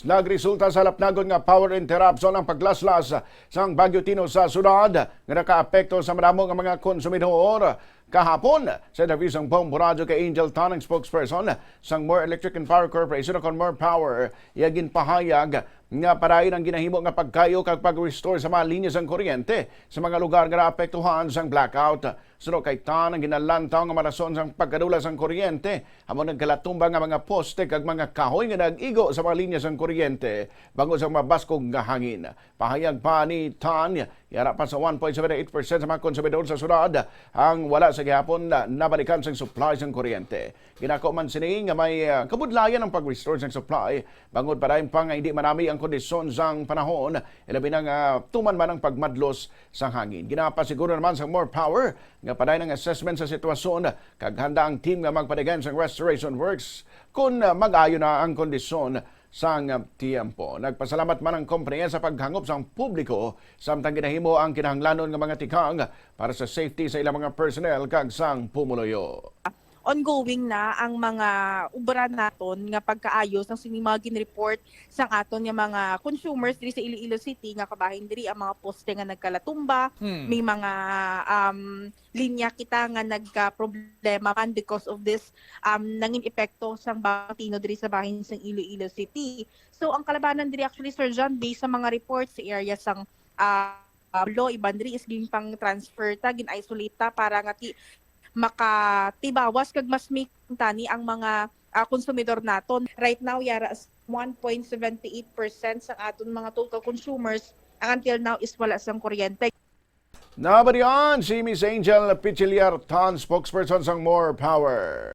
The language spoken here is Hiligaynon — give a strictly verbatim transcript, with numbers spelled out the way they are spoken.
Nagresulta sa lapnagon nga power interruption ang paglaslas sang Bagyo Tino sa syudad, nga nakaapekto sa madamo nga mga konsumidor. Kahapon, sa interview sang Bombo Radyo kay Angel Tan, ang spokesperson sang More Electric and Power Corporation o kon More Power, iya ginpahayag nga padayon ang ginahimo nga pagkayo kag pag-restore sa mga linya sang kuryente sa mga lugar nga naapektuhan sang blackout. Suno kay Tan, ang ginalantaw nga mga rason sang pagkadula sang kuryente amo nagkalatumba nga mga poste kag mga kahoy nga nag-igo sa mga linya sang kuryente bangod sa mabaskog nga hangin. Pahayag pa ni Tan, yara pa sa one point seven eight percent sa mga konsumidor sa syudad ang wala sa gihapon na nabalikan sang supply sang kuryente. Ginako man sini nga may, ah, kabudlayan ang pag-restore sang supply bangod padayon pa nga hindi manami ang kondisyon sang panahon, ilabi na nga tuman man ang pagmadlos sang hangin. Ginapasiguro naman sang More Power nga padayon ang assessment sa sitwasyon kag handa ang team nga magpadagan sang restoration works kon, ah, mag-ayo na ang kondisyon sang, ah, tiyempo. Nagpasalamat man ang kompanya sa paghangop sang publiko samtang ginahimo ang kinahanglanon nga mga tikang para sa safety sa ilang mga personnel kag sang pumuluyo. Ongoing na ang mga obra naton nga pagkaayo sang sini mga gin-report sang aton nga mga consumers diri sa Iloilo City, nga kabahin diri ang mga poste nga nagkalatumba, Hmm. may mga, um, linya kita nga nagka-problema man because of this, um, nangin epekto sang Bagyo Tino diri sa bahin sang Iloilo City. So ang kalabanan diri actually, Sir John, based sa mga reports sa area sang, ah, Pablo, iban diri is ginpang-transfer ta, gin-isolate ta para nga ti-, makatibawas kag mas may tani ang mga, ah, konsumidor naton. Right now, yara sa one point seven eight percent sang aton mga total consumers ang until now is wala sang kuryente. Nabatian si Miss Angel Pichillar Tan, spokesperson sang More Power.